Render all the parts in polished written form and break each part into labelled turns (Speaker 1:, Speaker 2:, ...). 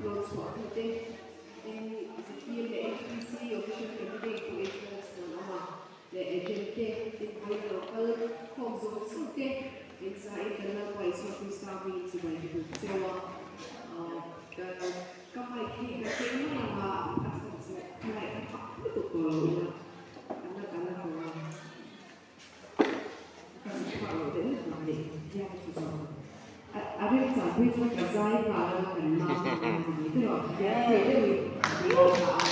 Speaker 1: lo chhuah tute tin zpm leh HPC official candidate Pu Adrian Chhuanawma leh agent te tin vawiin lo kal khawm zawng zawng te in zain kan Lalpa Isua Krista hmingin chibai ka duh cheu a. Ka mic hi ka keng mai ang a, a chhan chu khawlai ka pak lutuk tawh lo ila a na ka la tawh a. Ka zuk phah loh deuh vang a nih hian a ti zawk ang. A remchang phei chuan ka zai nghal a, kan mam ang a ni mai tawh a, hian thei deuhin a ti leh ta a.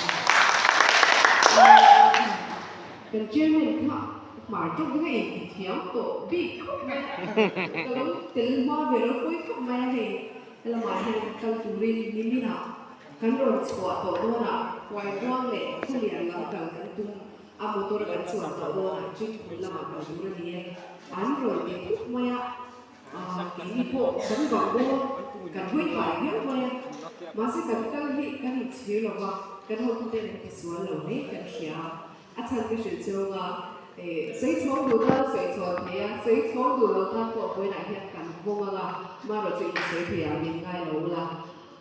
Speaker 1: Kan chairman kha hmar tawk deuh a inti thiam tawh bik khawp mai a, ka lo tel hma ve lo pawi khawp mai a hei. Helamah hian kal turin niminah kan rawn chhuah tawh dawnah Huaibuang leh Khulian lam kal kan tum a, motor kan chuan tawh dawnah Chingphun lamah kal tur a ni e. An rawn ti thut mai a, keini pawh kan bang dawn, kan hawi kai viau mai a, mahse kan kal hi kan inchhir lo va, kan hotuten an tisual lo hle kan hria a. A chhan ka hrilh cheu nga, sawi chhawng duh tan sawi chhawn thei a, sawi chhawng duh lo tan pawh vawiinah hian kan vawng ang a, marawh chu in sawi thei ang min ngai lo ula.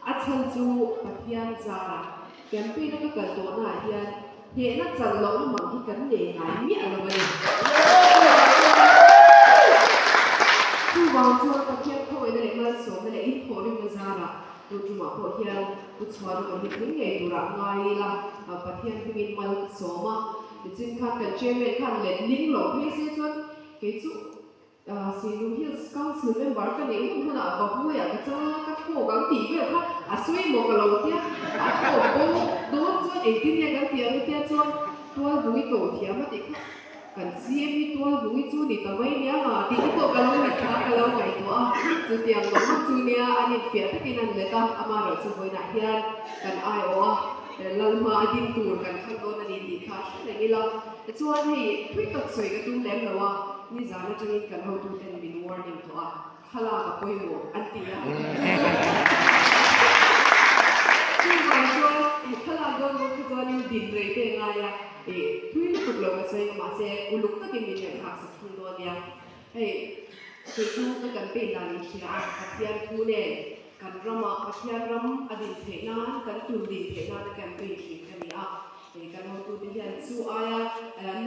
Speaker 1: A chhan chu Pathian zara campaign a ka kal tawhnaah hian hnehna chan lohna mang hi kan nei ngai miah lo a ni. Chuvang chuan Pathian khawngaihna leh malsawmna leh inthawhrimna zarah Tun tumah pawh hian Pu Chhuana awm hi tling ngei turah ngai ila, Pathian hmingin mal ka sawm a. Nichin khan kan chairman khan let ling lo phei se chuan kei chu Sinlung Hills Council member ka neih hun hunah Vahuiah ka chang a, ka thawk ang tih vel kha a sawi maw ka lo tia, a thawk bo dawn chuan engtin nge kan tih ang tia chuan Tualvungi ko thiam a tih kha. Kan CM hi tual vui chu ni ta mai nia ha tih te pawh ka lo mitthla ka lo ngaihtuah a, chutiang lo ngawt chu nia an infiah takin an let a, amaherawh chu vawiinah hian kan aiawh a, Lalhma a ding tur kan thlang dawn a ni tih kha hre reng ila. Chuan hei thui tak sawi ka tum lem lo a, nizan atangin kan hotuten min warning tawh a, thlalak a pawimawh an ti a. Chuvang chuan he thlalak dawn bawk kha chuanin din rei te a ngai a, ih thui lutuk lo ka sawi nga mahse uluk takin min ngaihthlak sak thung dawn nia. Hei kei chu ka campaign dan in hria a, Pathian thu nen kan rama Pathian ram a din theih nan kan tum din theih nana campaign thin ka ni a, hei kan hotute hian chu aia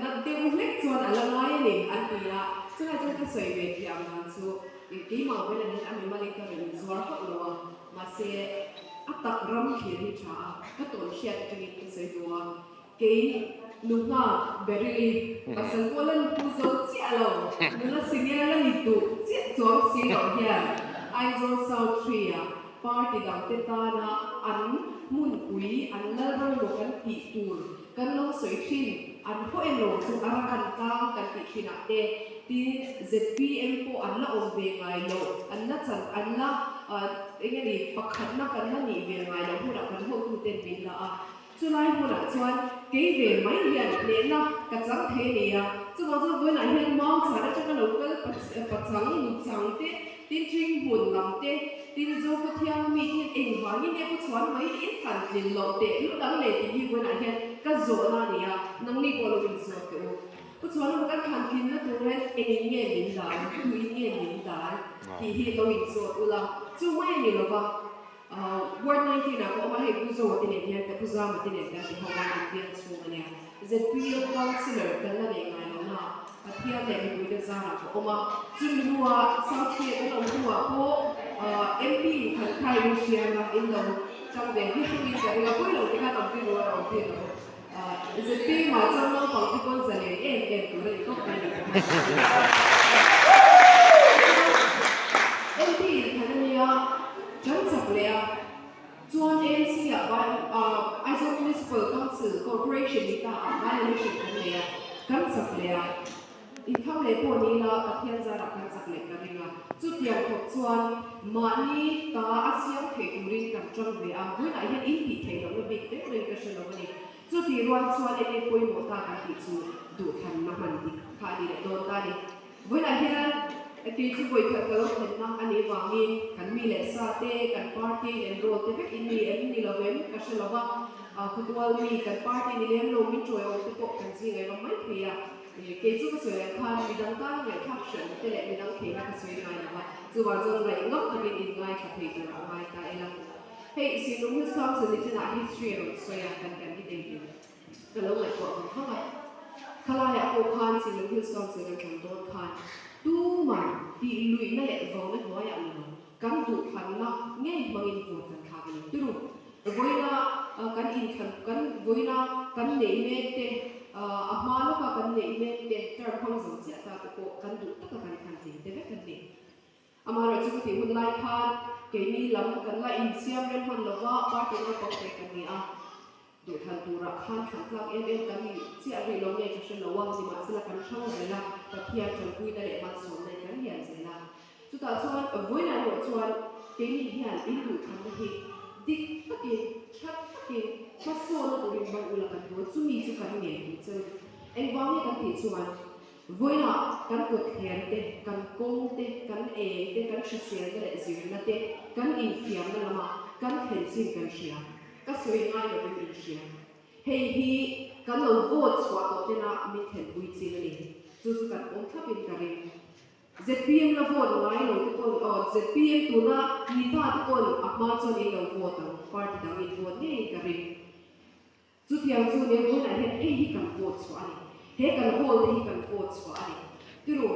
Speaker 1: nat deuh hlek chuan a la ngai a ni an ti a, chulai chuan ka sawi ve thiam dan chu Keimah velah hian a mimal in ka rawn inzuar hauh lo a, mahse a tak ram thlir hi tha a, ka tawn hriat atangin ka sawi duh a, kei nu nghak Beryl-i pasal pawh la pu zo chiah lo, nula senior la ni duh chiah chuang si loh hian Aizawl South Tree-a party dangte tana an hmunpui an lalram emaw kan tih tur Kan lo sawi thin, an haw en lo chu a rakan tlang kan tih thinah te, tin zpm pawh an la awm ve ngai lo, an la chan, an la eng nge ni pakhatna kan la nih ve ngai loh hunah kan hotuten min la a, chulai hmunah chuan kei ve mai hian hnehna ka chang thei a ni a, chuvang chuan vawiinah hian mau chhan atanga lo kal pachang, nuchang te, Tin ṭing hmun lam te, tin Zofa thiang mi te hian engvangin nge pu chhuan mai in han tlin loh teh lut ang le tih hi vawiinah hian ka zawhna a ni a, nangni pawh lo inzawt teh u. Pu chhuan emaw kan thlan tlinna tur hian engin nge min dan, tuin nge min dan tih hi lo inzawt ula, chu mai a ni lova. Ward 19 ah ka awm a, hei Pu Zoa te nen hian ka Pu Zama te nen kan ti ho a, an bial chhung a nia. ZPM Councillor kan la nei ngai lo na, Pathian leh mipuite zarah ka awm a. Chumi hnuah South Korea kan awm hnuah pawh MP in khan khai in hriam a, in lo tang ve hi thungin ka ring a, pawi lo te khan awm tir ru a, awm tir lo. ZPM ah chuan naupang te pawn zalen em em tur a ni tawp mai ni. MP in khan a nia, kan chak leh a, chuan AMC ah by Aizawl Municipal Council Corporation ni ta ah by election kan nei a, kan chak leh a. Inthang leh pawh ni ila Pathian zarah kan chak leh ka ring a, chutiang khawp chuan mahni ta a siam theih turin kan tang ve a, vawiinah hian in tih theih lohna bik reng reng ka hre lo a ni. Chutih rual chuan enge pawimawh ta kan tih chu duhthlanna hman dik kha a ni leh dawn ta a ni. Vawiinah hian kei chu vawikhat ka lo thlenna a nih vangin kan mi leh sa te, kan party enroll te vek in ni em ni lo em ka hre lo va, khawtual mi kan party ni lem lo min tawiawm te pawh kan zing eng awm mai thei a. Kei chu ka sawi ang khan midang tana ngaihthlak hreawm te leh midang theihna ka sawi ngai lo va, chuvang chuan ngaih ngam takin in ngaithla thei tur a ngai ta ila. Hei Sinlung Hills Council ni chinah history a rawn sawi a, kan candidate in ka lo ngaihtuah vang vang a. Khalaiah pawh khan Sinlung Hills Council kan thlan dawn khan tuman tih luihna leh vauna hnuaiah ni lo, kan duhthlanna ngei hmangin vote kan thlak a ni. Turu, vawiina kan inthlan kan vawiina kan neih mek te, a hma lawka kan neih mek te term hmang zo chiah ta te pawh kan duh taka kan thlan tling te vek an ni. Amaherawhchu chu ka tih hun lai khan keini lam kan la insiam rem hman lova party naupang te kan ni a, duhthlan turah khan thlan tlak em em kan ni chiah rih lo nge ka hre lo a, nimahsela kan hrang zel a, Pathian tanpuina leh malsawmna in kan lian zel a. Chutah chuan vawiinah erawh chuan keini hian in duhthlanna hi dik takin, that takin hmasawnna turin hmang ula kan duh a, chumi chu kan ngen duh cheu a ni. Engvang nge kan tih chuan Vawiinah kan kawtthlian te, kan kawng te, kan eng te, kan hriselna leh zirna te, kan infiamna lama kan thlen chin kan hria. Ka sawi ngai lovin in hria. Hei hi kan lo vote chhuah tawh tena min thlenpui chin a ni. Chu chu kan awm thlapin ka ring. Zpm la vote ngai lo te pawn aw zpm tuna ni ta te pawn a hma chuan in lo vote ang, party dang in vote ngeiin ka ring. Chutiang chu nia vawiinah hian hei hi kan vote chhuah a ni. He kan hall te hi kan vote chhuah a ni. Tiru,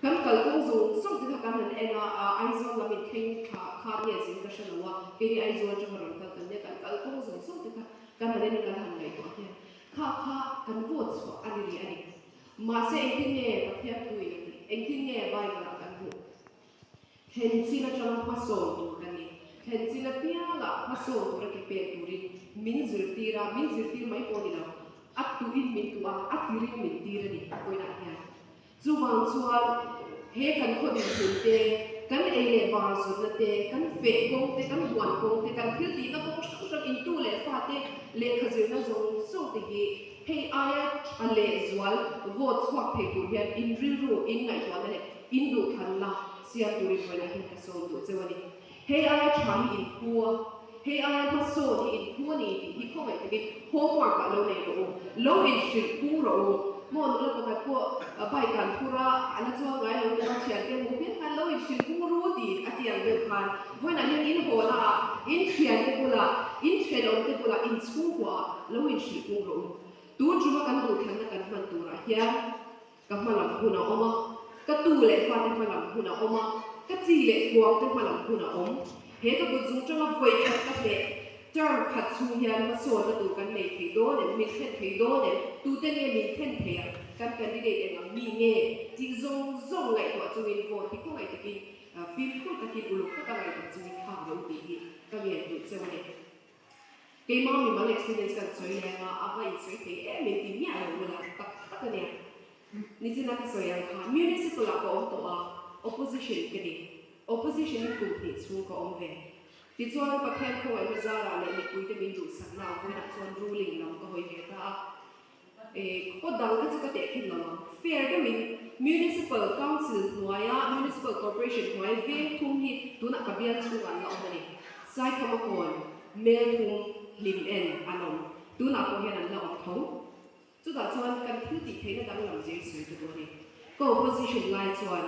Speaker 1: kan kalkawng zawng zawng te kha kan han en a, Aizawl lam in thleng thla kha nge zing ka hre lo a, keini Aizawl atanga rawn kal kan nia, kan kalkawng zawng zawng te kha kan han en a, kan han ngaihtuah hian kha kha kan vote chhuah a ni rih a ni. Mahse engtin nge Pathian thu in a tih? Engtin nge Bible ah kan hmuh? Thlen chin atanga hmasawn tur kan ni. Thlen chin apiangah hmasawn tura ke pek turin min zirtir a, min zirtir mai pawh a ni lo, a tuin min tuh a, a tirin min tir a ni vawiinah hian. Chuvang chuan he kan khaw dinhmun te, kan ei leh bar zunna te, kan feh kawng te, kan huan kawng te, kan thil tihna kawng hrang hrang intu leh fate lehkha zirna zawng zawng te hi hei aia tha leh zual vote chhuak thei tur hian in rilru, in ngaihtuahna leh In duhthlanna siam turin vawiinah hian ka sawm duh cheu a ni. Hei aia tha hi in phu a, hei aia hmasawn hi in phu a ni tih hi khawngaih takin homework ah lo nei rawh u, lo inhrilh phung rawh u. Maw nula pakhat pawh bike an phur a, a la chuang ngai lo nia, thiante hmuh pian khan lo inhrilh phung ru tih a ti ang deuh khan vawiinah hian in hawna ah, in thiante bulah, in thenawmte bulah, in chhungkua ah lo inhrilh phung rawh u. Tun tuma kan duhthlanna kan hman turah hian Ka hmalam hun a awm a, ka tu leh fate hmalam hun a awm a, ka chi leh kuangte hmalam hun a awm. He ka kut zung tanga vawi khat ka hleh term khat chhung hian hmasawnna tur kan nei thei dawn em, min thlen thei dawn em, tute nge min thlen thei ang, kan candidate eng ang mi nge tih zawng zawng ngaihtuah chungin vote hi khawngaih takin fimkhur takin uluk taka ngaihtuah chungin thlak rawh u tih hi ka ngen duh cheu a ni. Keimah mimal experience kan sawi leng a, a va insawi thei em em tih miah lo ula tak tak a nia. Nichina ka sawi ang kha municipal ah ka awm tawh a, opposition ka ni. Opposition in kum hnih chhung ka awm ve. Tichuan Pathian khawngaihna zarah leh mipuite min duhsakna a vawiinah chuan ruling lam ka hawi ve ta a. Khaw dang kha chu ka teh khin lo ang. Fair deuhin Municipal Council hnuaia Municipal Corporation hnuai veng thum hi tunah ka bial chhungah an la awm a ni. Saikhama kawn, Mel thum, Hlim en an awm. Tunah pawh hian an la awm tho. Chutah chuan kan thil tih theihna danglam zir sawi ka duh a ni. Ka opposition lai chuan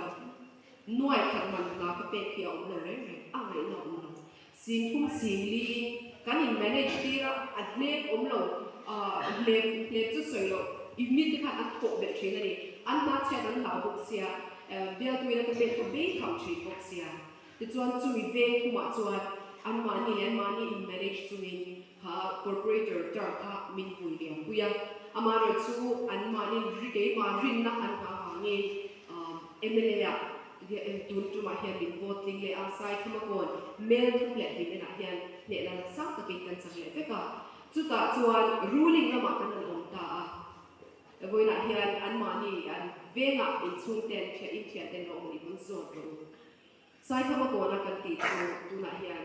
Speaker 1: nuai khat man hna ka pek hi a awm lo reng reng, a ngaihna a awm lo. Singthum singli kan in manage tir a, a hlep awm lo, hlep hlep chu sawi loh unit te khan an thawh belh thin a ni. An hna chhiat an hlau bawk sia, bialtuin a ka pek kha bei tham thin bawk sia. Tichuan chumi veng thumah chuan anmahni leh anmahni in manage chungin kha corporator term kha min vui liam pui a. Amaherawhchu anmahni keimah rinna an hna vangin mla ah Tun tumah hian min vote tling leh a, Saikhama kawn mel thum leh hlim enah hian hnehna la sang takin kan chak leh vek a. Chutah chuan ruling lamah kan han awm ta a, vawiinah hian anmahni an vengah inchhungten thiah inthianten lo awm a nih pawn zawt rawh u. Saikhama kawna kan tih chu tunah hian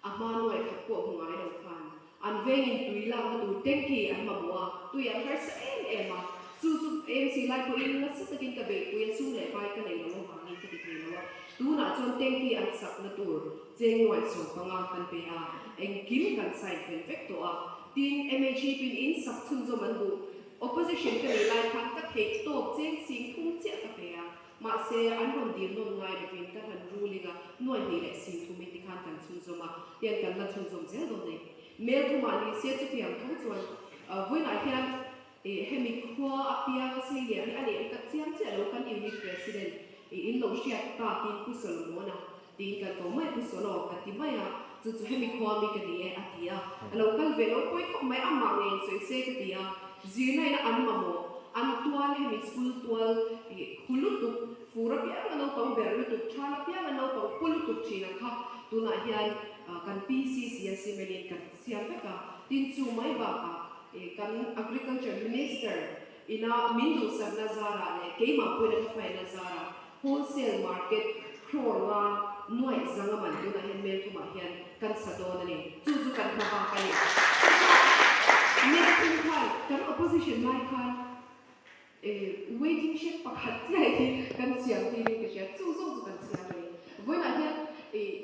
Speaker 1: a hma nuai khat pawh hmu ngai lo khan an vengin tui lakna tur tanky an mamawh a, tui an harsa em em a, chu chu AMC lai pawhin nasa takin ka beihpui a, sum leh pai ka nei lo avangin ka ti thei lo a, tunah chuan tanky an sakna tur cheng nuai 15 kan pe a, engkim kan sign fel vek tawh a, tin MHEP in in sak chhunzawm an duh, opposition ka nih lai khan ka theih tawp cheng 30,000 chiah ka pe a. Mahse, an rawn dil nawn ngai lovin kan han ruling a, nuai hnih leh sing thumin tikhan kan chhunzawm a, tiang kan la chhunzawm zel dawn a ni. Mel thumah ni se chutiang tho chuan vawiinah hian hemi khua apianga sei lian hi a nih ang ka chiang chiah lo, kan unit president in lo hriat takin Pu Solomon-a tiin kan ko mai, Pu Solo ka ti mai a, chu chu hemi khua mi ka ni e a ti a, a lo kal ve lo pawi khawp mai, amah ngei in sawi se ka ti a, zirna ina an mamawh, an tual hemi school tual khu lutuk, fur apianga naupang ber lutuk, thal apianga naupang pu lutuk thin ang kha tunah hian kan PCC a simelin kan siam vek a, tin chu mai bakah kan Agriculture Minister ina min duhsakna zarah leh keimah pawhin a ka faina zarah Wholesale market crore nga nuaih zanga man tunah hian mel thumah hian kan sa dawn a ni. Chu chu kan hma bak a ni. Chutah mel thum khan kan opposition lai khan waiting shed pakhat chiah hi kan siam tirin ka hria. Chu zawng chu kan siam a ni. Vawiinah hian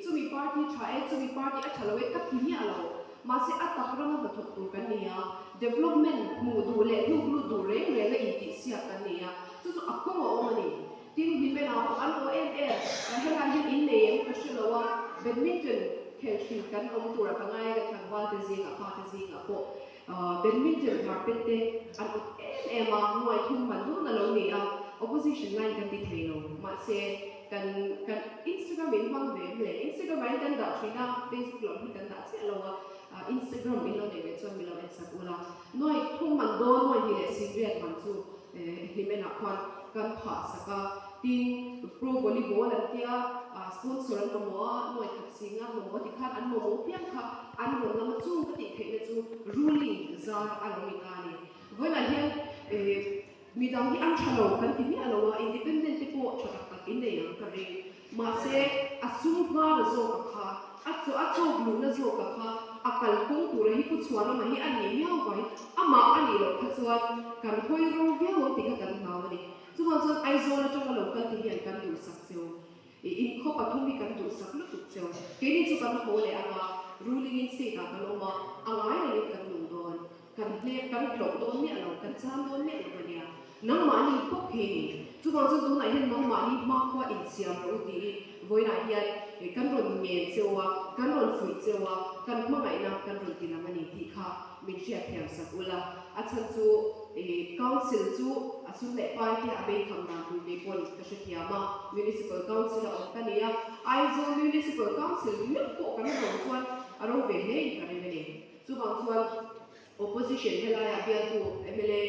Speaker 1: chumi party tha e, chumi party a tha lo e ka ti miah lo. Mahse a tak rama hnathawk tur kan ni a, development hmuh duh leh hnuk lut duh reng renga intihsiak kan ni a. Chu chu a kawng a awm a ni. Tin, Hlimena pawh an aw em em. Helai hian in nei em ka hre lo a, badminton khel thin kan awm tura ka ngai ka tlangval te zingah pa te zingah pawh badminton carpet te an awt em em a, nuai thum man dawn a lo ni a, opposition line kan ti thei lo. Mahse, kan kan Instagram in hmang ve em le? Instagram ah hian kan dah thin a, Facebook lam hi kan dah chiah lo a, Instagram in lo nei ve chuan mi lo en sak ula. Nuai thum man dawn, nuai hnih leh singriat man chu Hlimenah khuan kan phah sak a, tin pro volleyball an tia, sponsor an mamawh a, nuai khat singa mamawh ti khan an mamawh piang kha an rawn lam a, chung ka tih theihna chu ruling zar a lo ni ta a ni. Vawiinah hian midang hi an tha lo kan ti miah lo a, independent te pawh tha tak tak in nei ang ka ring. Mahse, a sum hmara zawka kha, a chaw a chawk luhna zawka kha, a kalkawng tura hi pu chhuanama hi a nih miau vai, amah a nih loh kha chuan kan hawi ro viau ang tih kha kan hlau a ni. Chuvang chuan Aizawl atanga lo kal te hian kan duhsak cheu. I inkhaw pathum hi kan duhsak lutuk cheu. Keini chu kan haw leh anga ruling in state ah kan awm a, a ngai rengin kan nung dawn. Kan hlep, kan hlawh dawn miah lo, kan cham dawn miah lo a nia. Nangmahni bawk hi ni. Chuvang chuan tunah hian nangmahni hmakhua insiam rawh u tiin vawiinah hian kan rawn ngen cheu a, kan rawn fuih cheu a, kan hmangaihna kan rawn ti lang a ni tih kha min hriatthiam sak ula. A chhan chu Council chu a sum leh pai te a beitham dan tur kei pawn ka hrethiam a, Municipal Council a awm ka ni a, Aizawl Municipal Council meuh pawh kan ro chuan a ro ve hlein ka ring a ni. Chuvang chuan Opposition helaiah bialtu mla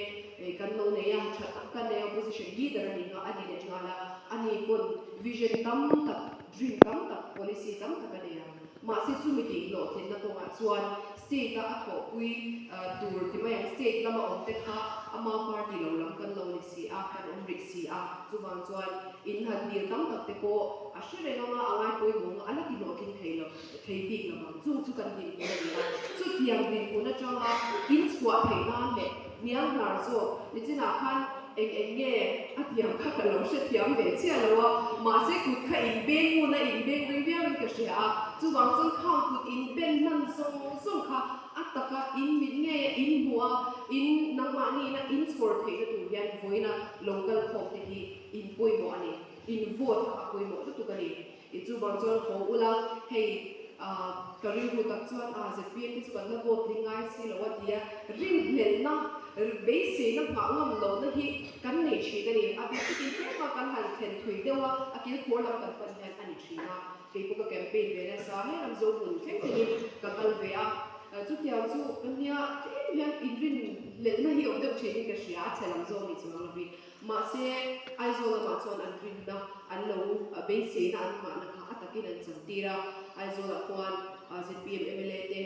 Speaker 1: kan lo nei a, tha tak kan nei a, Opposition leader a ni nghal a ni leh nghal a, ani pawn vision tam tak, dream tam tak, policy tam tak a nei a. Mahse chumi tih hlawhtlinna kawngah chuan state a a thawhpui tur ti mai ang, state lama awm te kha ama party lo lam kan lo ni si a, kan awm rih si a, chuvang chuan in han dil tam tak te pawh a hre reng anga a ngaipawimawh anga a la ti hlawhtling thei lo. Thei bik lo ang. Chung chu kan dinhmun a ni a. Chutiang dinhmun atanga in chhuah theih nan leh hniang hnar zawk nichinah khan eng eng nge a tiang kha ka lo hrethiam ve chiah lo a, mahse kut kha in beng ngun a, in beng ring viauin ka hria a. Chuvang chuan khang kut in ben hman zawng zawng kha a taka in mit ngei a, in hmuh a, in nangmahniin a in chhawr theihna tur hian vawiina lo kal khawm te hi in pawimawh a ni. In vote kha a pawimawh lutuk a ni. I chuvang chuan haw ula, hei ka rilru tak chuan a zpm te chu kan la vote ding ngai si lo a tia rinhlelhna, beiseina nghah ngam lohna hi kan nei thin a ni. A bik takin tlema kan han thlen thui deuh a, a kilkhawr lam kan pan hian a ni thin a. Kei pawh ka campaign ve nasa, he ram zo hmun thleng thlengin ka kal ve a. Chutiang chu ka nia tlem hian inrinhlelhna hi awm deuh thinin ka hria, a chhe lam zawng ni chuang lovin. Mahse, Aizawl lamah chuan an rinna, an lo beiseina an nghahna kha a takin an chantir a. Aizawlah khuan zpm mla te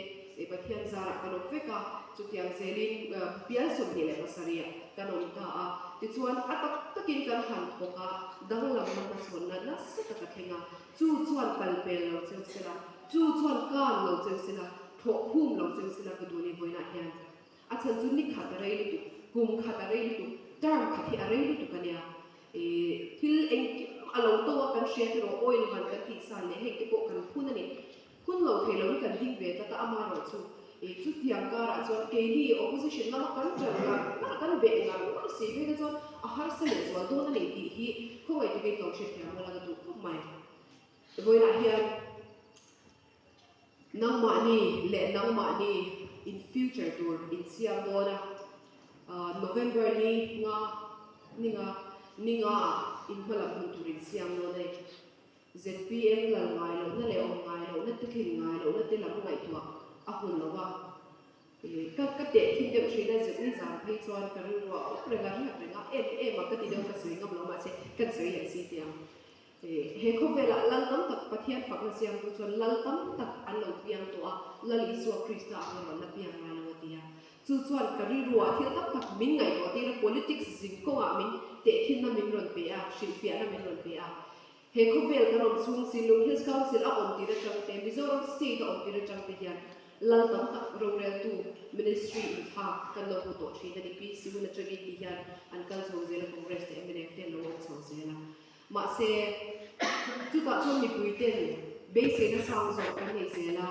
Speaker 1: Pathian zarah kan awm vek a, chutiang zelin bial 27 ah kan awm ta a. Tichuan, a tak takin kan han thawk a, danglamna hmachhawnna nasa tak a thleng a. Chu chuan kal pel lo cheu sela, chu chuan kan lo cheu sela, thawh khum lo cheu sela ka duh ni vawiinah hian. A chhan chu ni khat a rei lutuk, kum khat a rei lutuk, term khat hi a rei lutuk a nia. Ih, thil engkim a lo to a kan hria erawh oil man kan tih san leh heng te pawh kan phun a ni. Phun lo thei loin kan ding ve tlat a, amaherawh chu ih chutiang karah chuan keini opposition lama kan ṭan ngar ngar, kan beh ngar ngar si phei te chuan a harsa lehzual dawn a ni tih hi khawngaih takin lo hriatthiam ula ka duh khawp mai. Vawiinah hian nangmahni leh nangmahni in future tur in siam dawn a, November ni nga ni nga ni nga ah in hmalam hun tur in siam dawn a ni. Zpm lal ngai lohna leh awm ngai lohna te thlin ngai lohna te lam ngaihtuah a hun lo va. Ka ka teh thin deuh thin a, zet nizan phei chuan ka rilru a awm reng a, riak reng a, em em a ka ti deuh ka sawi ngam lo mahse kan sawi leh si teh ang. He khawvelah lal tam tak Pathian fakna siamtu chuan lal tam tak an lo piang tawh a, Lal Isua Krista ang erawh la piang ngai lo a ti a. Chu chuan ka rilruah thil tam tak min ngaihtuah tir a, politics zinkawngah min tehthinna min rawn pe a, hrilhfiahna min rawn pe a. He khawvel kan awm chhung Sinlung Hills Council a awm tir atang te, Mizoram State a awm tir atang te hian lal tam tak roreltu Ministry inthlak kan lo hmu tawh thin a ni. PC hun atangin ti hian an kal chho zel a, Congress te mnf te an lo awm chho zel a. Mahse, chutah chuan mipui ten beiseina sang zawh kan nei zel a,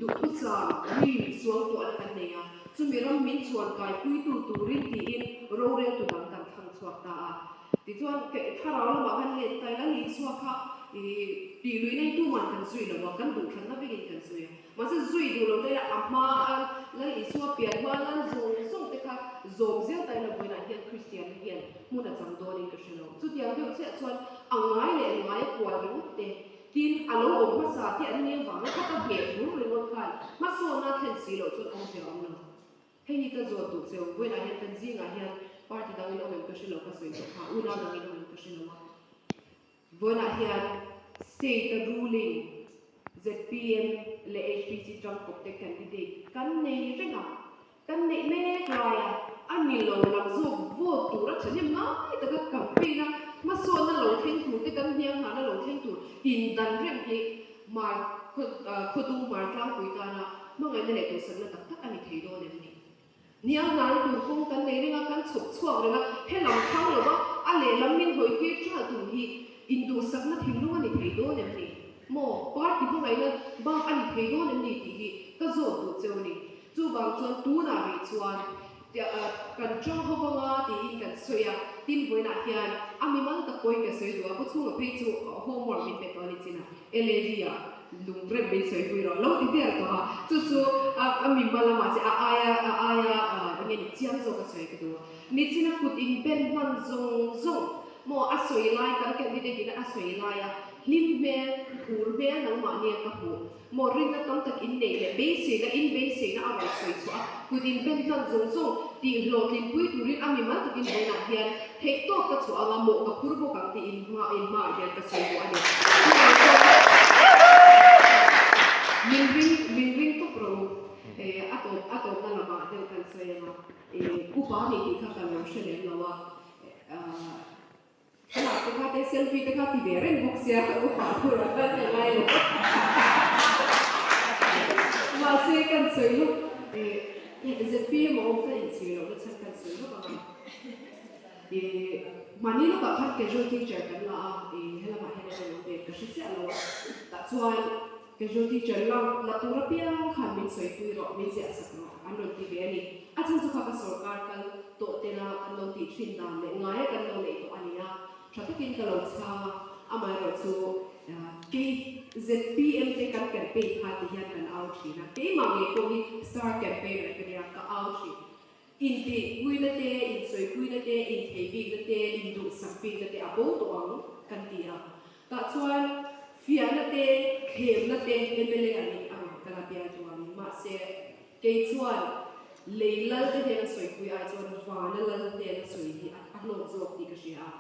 Speaker 1: duhthusam, dream, suangtuahna kan nei a, chumi ram min chhuan kaipuitu turin tiin roreltu dang kan thlang chhuak ta a. Tichuan, thlarau lamah khan let ta ila, Isua kha tih lui nei tuman kan zui lo a, kan duhthlanna vekin kan zui a. Mahse, zui duh lo ta ila, a hma a Lal Isua pian hma lal zawng zawng te kha zawm zel ta ila, vawiinah hian Kristianna hian hmun a chang dawnin ka hre lo. Chutiang deuh chiah chuan a ngai leh ngai a kual ringawt te, tin a lo awm hmasa te an nia vanga khata hmeh bur ringawt khan hmasawnna thlen si loh chuan awmzia a awm lo. Hei hi ka zawt duh cheu, vawiinah hian kan zingah hian party dangin awm em ka hre lo, ka sawi tawh kha, unau dangin awm em ka hre lo a. Vawiinah hian state a ruling zpm leh HPC tangkawp te candidate kan nei reng a, kan neih mek lai a, a ni lo lam zawk vote tur a thahnem ngai taka campaign a hmasawnna lo thleng tur te kan hniang nghahna lo thleng tur indan reng hi Hmar khawdung hmar tlangpui tana hmangaihna leh duhsakna tak tak a ni thei dawn em ni? Nia, hnar tur kawng kan nei reng a, kan chhawp chhuak reng a, helam thlang lova a lehlam min hawi tir ṭal tum hi induhsakna thinlung a ni thei dawn em ni? Maw, party hmangaihna bak a ni thei dawn em ni tih hi ka zawt duh cheu a ni. Chuvang chuan tunah rih chuan kan ṭang ho vang a tiin kan sawi a, tin vawiinah hian a mimal tak pawhin ka sawi duh a, pu chhunga phei chu homework min pe tawh a ni chin a, LAD ah lungrem min sawi pui rawh lo ti der tawh a, chu chu a mimal a mahse a aia a aia eng nge ni chiang zawk a sawi ka duh a, nichin a kut inben hman zawng zawng maw a sawi lai kan candidate in a sawi lai a hlim hmel phur hmel nangmahni a ka hmuh Maw rinna tam tak in neih leh beiseina in beiseina a rawn sawi chhuah a, kut in ben hlan zawng zawng tih hlawhtlinpui turin a mimal takin vawiinah hian theih tawk ka chhuah anga mawh ka phur bawk ang tih in hma in hmaah hian ka sawi duh a ni. Chuvang chuan min ring min ring tawp rawh u. A tawp a tawpna lamah deuh kan sawi anga upa a nih tih kha ka lo hre lem lo a. Thlalak te kha te selfie te kha ti ve reng bawk sia ka upa tur a kan la ngai lo. Mahse kan sawi lawk zpm a awm ka inchhir loh na chhan kan sawi lawk ang a. Mahni lawkah khan casual teacher kan la a, helamah hian a rawn awm ve ka hre chiah lo a. Tah chuan casual teacher la la tur apiang khan min sawipui rawh, min ziah sak rawh an rawn ti ve a ni. A chhan chu kha ka sorkar kal tawh tena kan lo tih thin dan leh ngaia kan lo neih tawh a ni a, tha takin ka lo chhang a, amaherawh chu kei zpm te kan campaign kha ti hian kan au thin a, keimah ngei pawh hi star campaigner ka nia, ka au thin. Intihpuina te, insawipuina te, intheibikna te, induhsakbikna te a bo tawh ang kan ti a, tah chuan fiahna te, thlemna te mla angin a rawn kal a bial chuangin mahse, Kei chuan lei lal te hnena sawipui ai chuan vana lal hnena sawi hi a hlawk zawk tih ka hria a.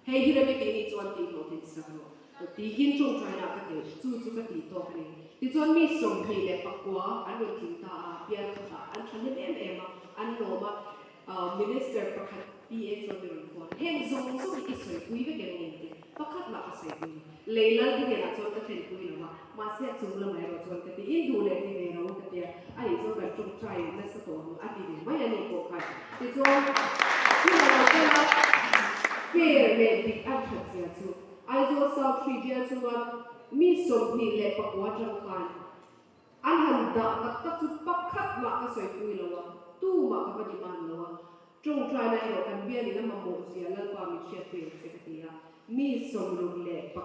Speaker 1: Hei hi remi keini chuan tih hlawhtlin sak rawh tiin tawngtaina ka telh chu chu ka tih tawk a ni. Tichuan mi 29 an rawn tling ta a, bial khatah an thahnem em em a, an lawm a. Minister pakhat PA chuan mi rawn phone, Heng zawng zawng hi i sawipui vek em ni? Ti pakhat mah ka sawipui lo. Lei lal te hnenah chuan ka thlenpui lo va, mahse a chung lamah erawh chuan ka ti, in duh leh ti ve ro ka tia, a nih chuan kan tawngtai nasa tawh ang a ti ve mai a ni pawh khan. Tichuan, hun a lo kal a, fair leh dik an that zia chu Aizawl South Hrui bial chunga mi 29 atang khan An han dah tak tak chu pakhat mah ka sawipui lo a, tu mah ka va demand lo a. Ṭawngṭaina erawh kan bialin a mamawh zia Lalpa min hriatpui ang che ka ti a. Mi 69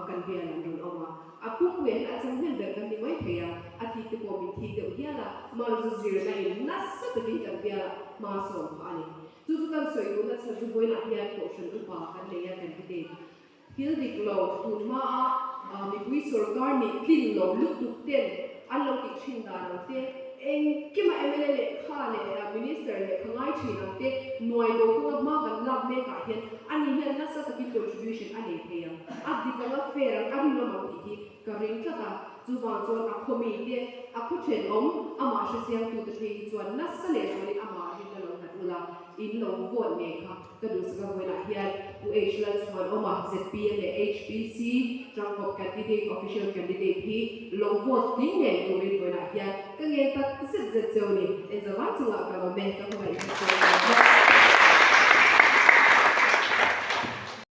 Speaker 1: kan bial an rawn awm a, a pumpuiah hian a chang hnem ber kan ni mai thei a, a thik te pawh min thik deuh hial a, mahse zirna in nasa takin kan bialah hma sawm phah a ni. Chu chu kan sawi duhna chhan chu vawiinah hian Kohhran upa kan nei a candidate thil dik lo tun hmaa mipui sorkar nih tlin lo lutuk ten an lo tih thin dan ang te, engkima mla lehkha leh minister lehkha ngai thin ang te nuai bo kawnga hma kan lak mekah hian ani hian nasa takin contribution a nei thei ang, a dik ang a fair ang a rinawm ang tih hi ka ring tlat a, chuvang chuan a khaw mite, a khaw thenawm amah hrechiangtute phei hi chuan nasa leh zualin amah rinna lo nghat ula in lo vote ngei kha. Ka duhsak a vawiinah hian Pu H Lalchhuanawma, zpm leh HPC Tangkawp candidate, official candidate hi lo vote tling ngei turin vawiinah hian ka ngen tak zet zet cheu ni. Enzavai chungah ka lawm e, ka hmangaih vek cheu a ni.